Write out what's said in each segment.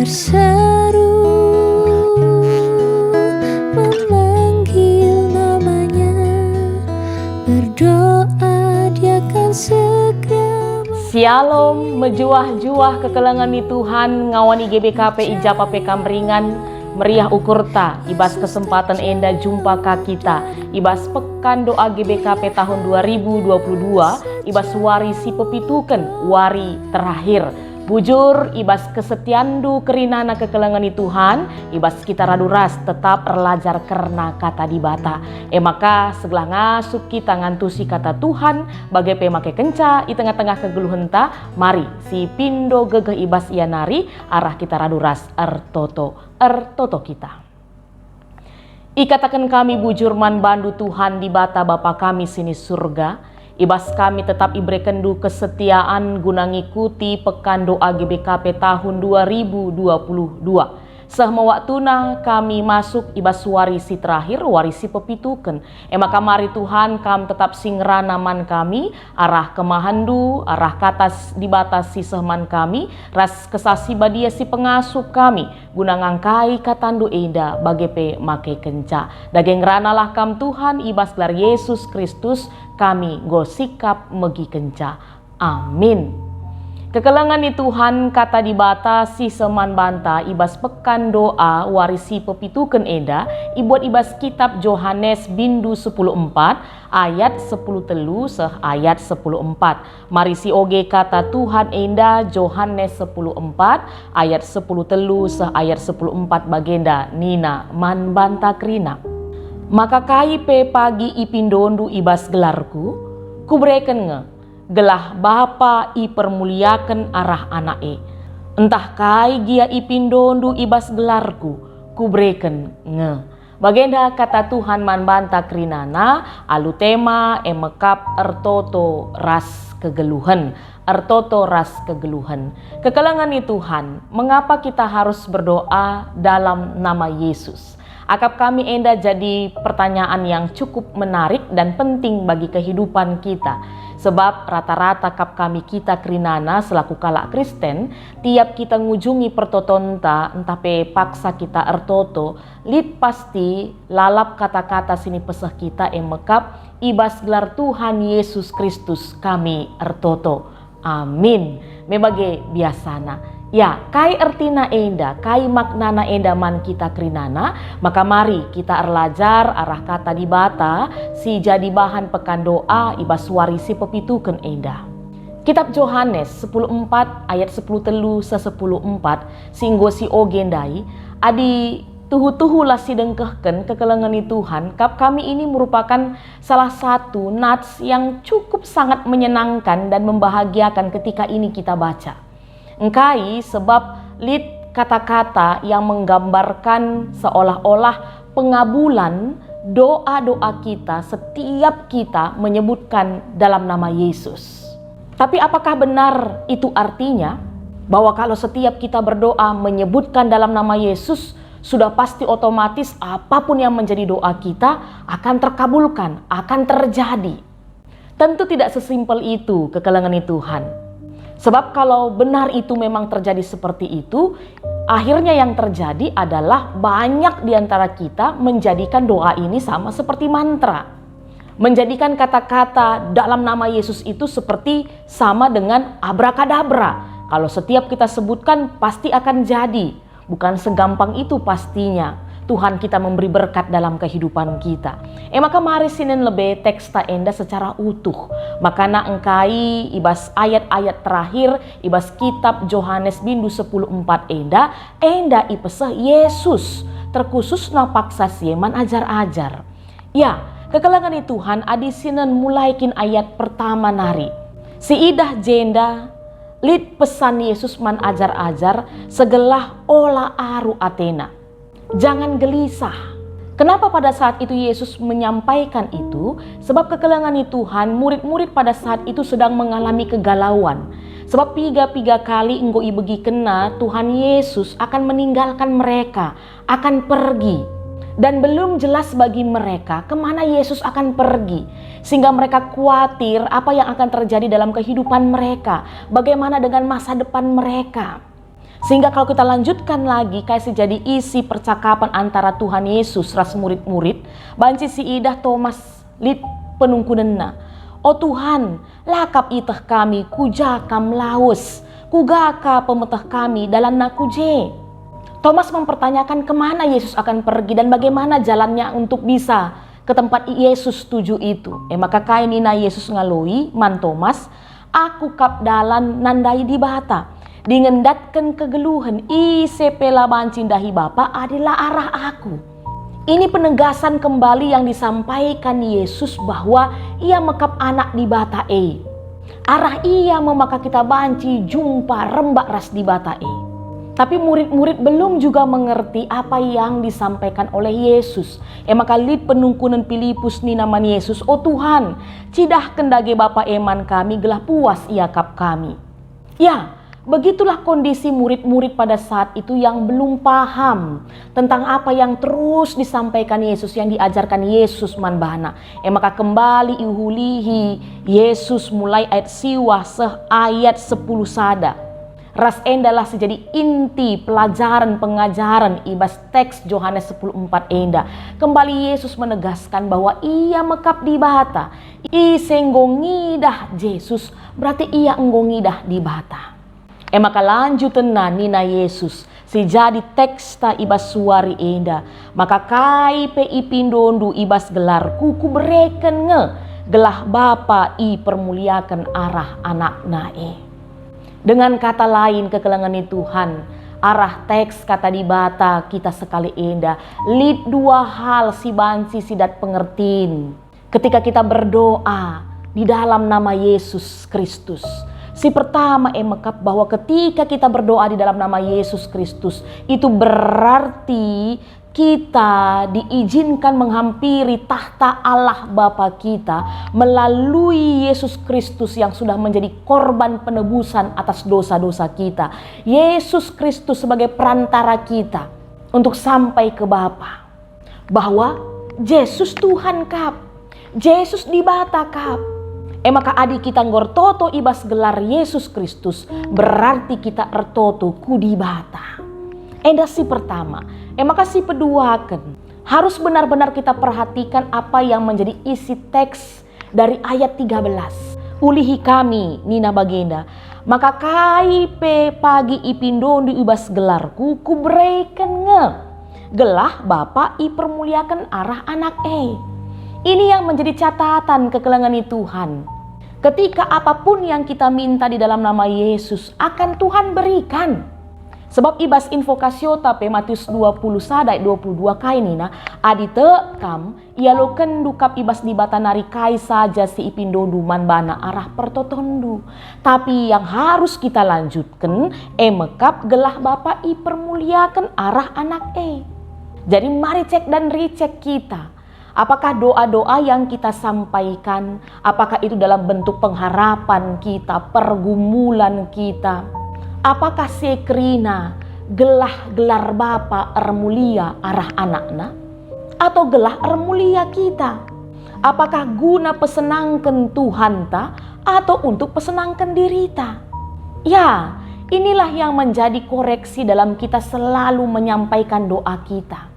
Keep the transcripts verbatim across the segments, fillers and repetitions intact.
Seru memanggil namanya, berdoa dia akan segera. Syalom, mejuah-juah kekelengen ni Tuhan, ngawan i G B K P i ja pe kam ringan. Meriah ukurta i bas kesempaten enda jumpa ka kita i bas Pekan Doa G B K P tahun dua ribu dua puluh dua, i bas wari si pepituken, wari terakhir. Bujur, i bas kesetianndu kerinana kekelengen ni Tuhan, i bas kita radu ras tetap erlajar kerna Kata Dibata. E maka, segelah ngasup kita ngantusi Kata Tuhan, bage pe make kenca i tengah-tengah kegeluhenta, mari sipindo gegeh i bas Ia nari, arah kita radu ras ertoto, ertoto kita. Ikataken kami bujur man bandu Tuhan Dibata Bapa kami si ni Surga, i bas kami tetap iberekenndu kesetiaan guna ngikuti Pekan Doa G B K P tahun dua ribu dua puluh dua. Seh me waktuna kami masuk i bas wari si terakhir, wari si pepituken. E maka mari Tuhan, Kam tetap si ngerana man kami, arah kemahenNdu, arah Kata s-, Dibata si seh man kami, ras Kesah Si Badia si pengasup kami, guna ngangkai KataNdu enda bage pe make kenca. Dage ngeranalah Kam Tuhan, i bas gelar Yesus Kristus kami enggo sikap megikenca. Amin. Kekelengen ni Tuhan, Kata Dibata si seh man banta i bas Pekan Doa wari si pepituken enda ibuat i bas Kitap Johanes bindu sepuluh empat ayat sepuluh telu seh ayat sepuluh empat. Mari sioge Kata Tuhan enda, Johanes sepuluh empat ayat sepuluh telu seh ayat sepuluh empat bagenda nina man banta kerina, "Maka kai pe pagi ipindondu i bas gelarKu, Kubereken nge, gelah Bapa ipermuliaken arah Anak e. Ntah kai gia ipindondu i bas gelarKu, Kubereken nge." Bagenda Kata Tuhan man banta kerinana, alu tema e mekap ertoto ras kegeluhen. Ertoto ras kegeluhen. Kekelengen ni Tuhan, mengapa kita harus berdoa dalam nama Yesus? Akap kami enda jadi pertanyaan yang cukup menarik dan penting bagi kehidupan kita. Sebab rata-rata kap kami kita kerinana selaku kalak Kristen, tiap kita ngujungi pertotonta, ntah pe paksa kita ertoto, lit pasti lalap kata-kata si nipeseh kita e mekap, "I bas gelar Tuhan Yesus Kristus kami ertoto." Amin. Me bage biasana. Ya, kai ertina enda, kai maknana enda man kita kerinana? Maka mari kita erlajar arah Kata Dibata si jadi bahan Pekan Doa i bas wari si pepituken enda. Kitap Johanes sepuluh empat ayat sepuluh telu seh sepuluh empat si enggo sioge ndai, adi tuhu-tuhu la sidengkehken kekelengen ni Tuhan, kap kami ini merupakan salah satu nats yang cukup sangat menyenangkan dan membahagiakan ketika ini kita baca. Engkai sebab lit kata-kata yang menggambarkan seolah-olah pengabulan doa-doa kita setiap kita menyebutkan dalam nama Yesus. Tapi apakah benar itu artinya bahwa kalau setiap kita berdoa menyebutkan dalam nama Yesus, sudah pasti otomatis apapun yang menjadi doa kita akan terkabulkan, akan terjadi? Tentu tidak sesimpel itu, kekelengen ni Tuhan. Sebab kalau benar itu memang terjadi seperti itu, akhirnya yang terjadi adalah banyak di antara kita menjadikan doa ini sama seperti mantra. Menjadikan kata-kata dalam nama Yesus itu seperti sama dengan abrakadabra. Kalau setiap kita sebutkan, pasti akan jadi. Bukan segampang itu pastinya. Tuhan kita memberi berkat dalam kehidupan kita. E maka mari sinen lebe teksta enda secara utuh. Makana engkai i bas ayat-ayat terakhir i bas Kitap Johanes bindu sepuluh empat enda, enda ipeseh Yesus, terkhususna paksa si e man ajar-ajar. Ya, kekelengen ni Tuhan, adi sinen mulai kin ayat pertama nari. Siidah jenda, lit pesan Yesus man ajar-ajar, segelah ola aru atena. Jangan gelisah. Kenapa pada saat itu Yesus menyampaikan itu? Sebab kekelengen ni Tuhan, murid-murid pada saat itu sedang mengalami kegalauan. Sebab piga-piga kali enggo ibegikenna Tuhan Yesus akan meninggalkan mereka, akan pergi. Dan belum jelas bagi mereka kemana Yesus akan pergi, sehingga mereka khawatir apa yang akan terjadi dalam kehidupan mereka, bagaimana dengan masa depan mereka. Sehingga kalau kita lanjutkan lagi kai si jadi isi percakapan antara Tuhan Yesus ras murid-murid, banci siidah Tomas lit penungkunenna, "O Tuhan, la kap ieteh kami ku ja Kam lawes, kuga ka pemeteh kami dalanna ku je?" Tomas mempertanyakan kemana Yesus akan pergi dan bagaimana jalannya untuk bisa ke tempat Yesus tuju itu. E maka kai nina Yesus ngaloi man Tomas, "Aku kap dalan nandai Dibata, dingen ndatken kegeluhen. Ise pe la banci ndahi Bapa adi la arah Aku." Ini penegasan kembali yang disampaikan Yesus bahwa Ia mekap Anak Dibata e. Arah Ia me maka kita banci jumpa rembak ras Dibata e. Tapi murid-murid belum juga mengerti apa yang disampaikan oleh Yesus. E maka lit penungkunen Pilipus nina man Yesus, "O Tuhan, cidahken dage Bapa e man kami gelah puas iakap kami." Ya, begitulah kondisi murid-murid pada saat itu yang belum paham tentang apa yang terus disampaikan Yesus, yang diajarkan Yesus man bana. E maka kembali iulihi Yesus mulai ayat siwah seh ayat sepuluh sada. Ras endalah si jadi inti pelajaren pengajaren i bas teks Johanes sepuluh empat enda. Kembali Yesus menegaskan bahwa Ia mekap Dibata. Ise enggo ngidah Jesus, berarti ia enggo ngidah Dibata. E maka lanjutenna nina Yesus, si jadi teksta i bas suari enda, "Maka kai pe ipindondu i bas gelarKu, Kubereken nge, gelah Bapa ipermuliaken arah AnakNa e." Dengan kata lain, kekelengen ni Tuhan, arah teks Kata Dibata kita sekali enda, lit dua hal si banci sidat pengertin ketika kita berdoa di dalam nama Yesus Kristus. Si pertama e mekap bahwa ketika kita berdoa di dalam nama Yesus Kristus, itu berarti kita diizinkan menghampiri tahta Allah Bapa kita melalui Yesus Kristus yang sudah menjadi korban penebusan atas dosa-dosa kita. Yesus Kristus sebagai perantara kita untuk sampai ke Bapa. Bahwa Jesus Tuhan kap. Jesus Dibata kap. E maka adi kita enggo ertoto i bas gelar Yesus Kristus, berarti kita ertoto ku Dibata. Enda si pertama. E maka si peduaken, harus benar-benar kita perhatikan apa yang menjadi isi teks dari ayat tiga belas. "Ulihi kami," nina bagenda, "maka kai pe pagi ipindondu i bas gelarKu, Kubereken nge, gelah Bapa ipermuliaken arah Anak e." Ini yang menjadi catatan kekelengen ni Tuhan. Ketika apapun yang kita minta di dalam nama Yesus, akan Tuhan berikan. Sebab i bas Invocatiota pe, Matius dua puluh sada ayat dua puluh dua kai nina, "Adi tek kam, ialokenndu kap i bas Dibata nari kai saja si ipindondu man baNa arah pertotonndu." Tapi yang harus kita lanjutken, e mekap gelah Bapa ipermuliaken arah Anak e. Jadi mari cek dan ricek kita. Apakah doa-doa yang kita sampaikan, apakah itu dalam bentuk pengharapan kita, pergumulan kita? Apakah si kerina gelah gelar Bapa ermulia arah AnakNa? Atau gelah ermulia kita? Apakah guna pesenangken Tuhanta atau untuk pesenangken dirita? Ya, inilah yang menjadi koreksi dalam kita selalu menyampaikan doa kita.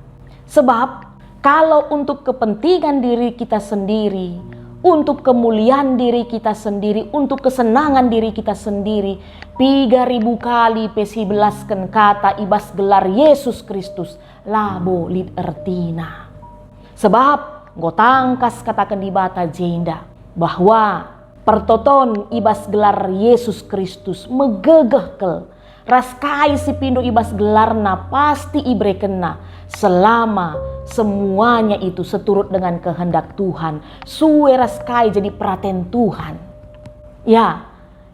Sebab, kalau untuk kepentingan diri kita sendiri, untuk kemuliaan diri kita sendiri, untuk kesenangan diri kita sendiri, piga ribu kali pe sibelasken kata i bas gelar Yesus Kristus, labo lit ertina. Sebab, enggo tangkas kataken Dibata jenda, bahwa pertoton i bas gelar Yesus Kristus megegeh kal, ras kai si pindo i bas gelarNa pasti iberekenNa, selama semuanya itu seturut dengan kehendak Tuhan, sue ras kai jadi peraten Tuhan. Ya,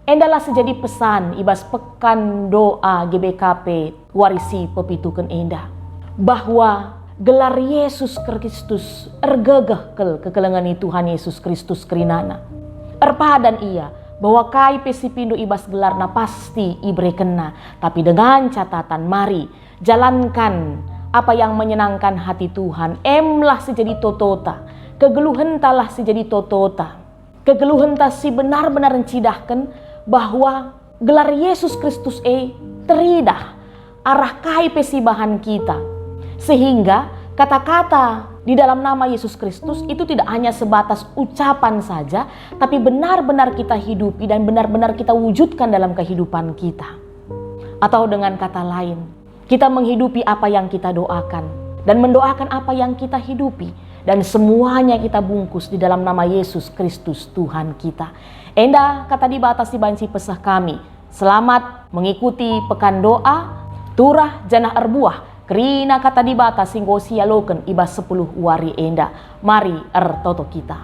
endalah si jadi pesan i bas Pekan Doa G B K P wari si pepituken enda, bahwa gelar Yesus Kristus ergegeh kal kekelengen ni Tuhan Yesus Kristus kerinana. Erpadan ia bahwa kai pe si pindo i bas gelarNa pasti iberekenNa, tapi dengan catatan, mari jalankan apa yang menyenangkan hati Tuhan, emlah si jadi totota, kegeluhentalah si jadi totota. Kegeluhenta si benar-benar ncidahken bahwa gelar Yesus Kristus e teridah, arah kai pe si ibahan kita. Sehingga kata-kata di dalam nama Yesus Kristus itu tidak hanya sebatas ucapan saja, tapi benar-benar kita hidupi dan benar-benar kita wujudkan dalam kehidupan kita. Atau dengan kata lain, kita menghidupi apa yang kita doakan dan mendoakan apa yang kita hidupi, dan semuanya kita bungkus di dalam nama Yesus Kristus Tuhan kita. Enda kata Dibata si banci peseh kami. Selamat mengikuti pekan doa, turah janah erbuah kerina kata Dibata si enggo sialoken i bas sepuluh wari enda. Mari ertoto kita.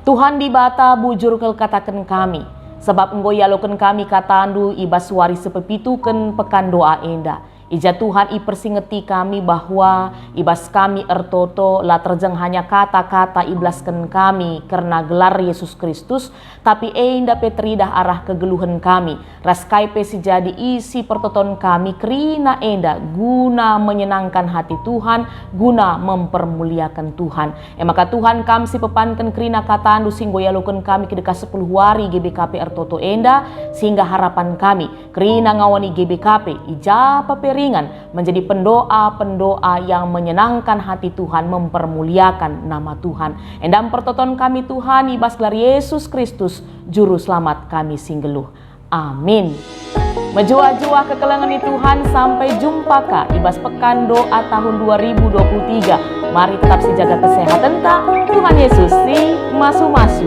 Tuhan Dibata, bujur kal kataken kami, sabap enggo ialoken kami kataNdu i bas wari sepepituken pekan doa enda. I ja Tuhan ipersingeti kami bahwa i bas kami ertoto la terjeng hanya kata-kata ibelasken kami kerna gelar Yesus Kristus, tapi enda pe teridah arah kegeluhen kami, ras kai pe si jadi isi pertoton kami kerina enda guna menyenangkan hati Tuhan, guna mempermuliakan Tuhan. E maka Tuhan, Kam si pepanken kerina kataNdu si enggo ialoken kami kedekah sepuluh wari G B K P ertoto enda, sehingga harapan kami kerina ngawani G B K P i ja pe ringan menjadi pendoa-pendoa yang menyenangkan hati Tuhan, mempermuliakan nama Tuhan. Enda me pertoton kami Tuhan, i bas gelar Yesus Kristus, Juru Selamat kami si nggeluh. Amin. Mejuah-juah kekelengen ni Tuhan, sampai jumpa ka i bas Pekan Doa tahun dua ribu dua puluh tiga. Mari tetap sijaga kesehatenta, Tuhan Yesus si masu-masu.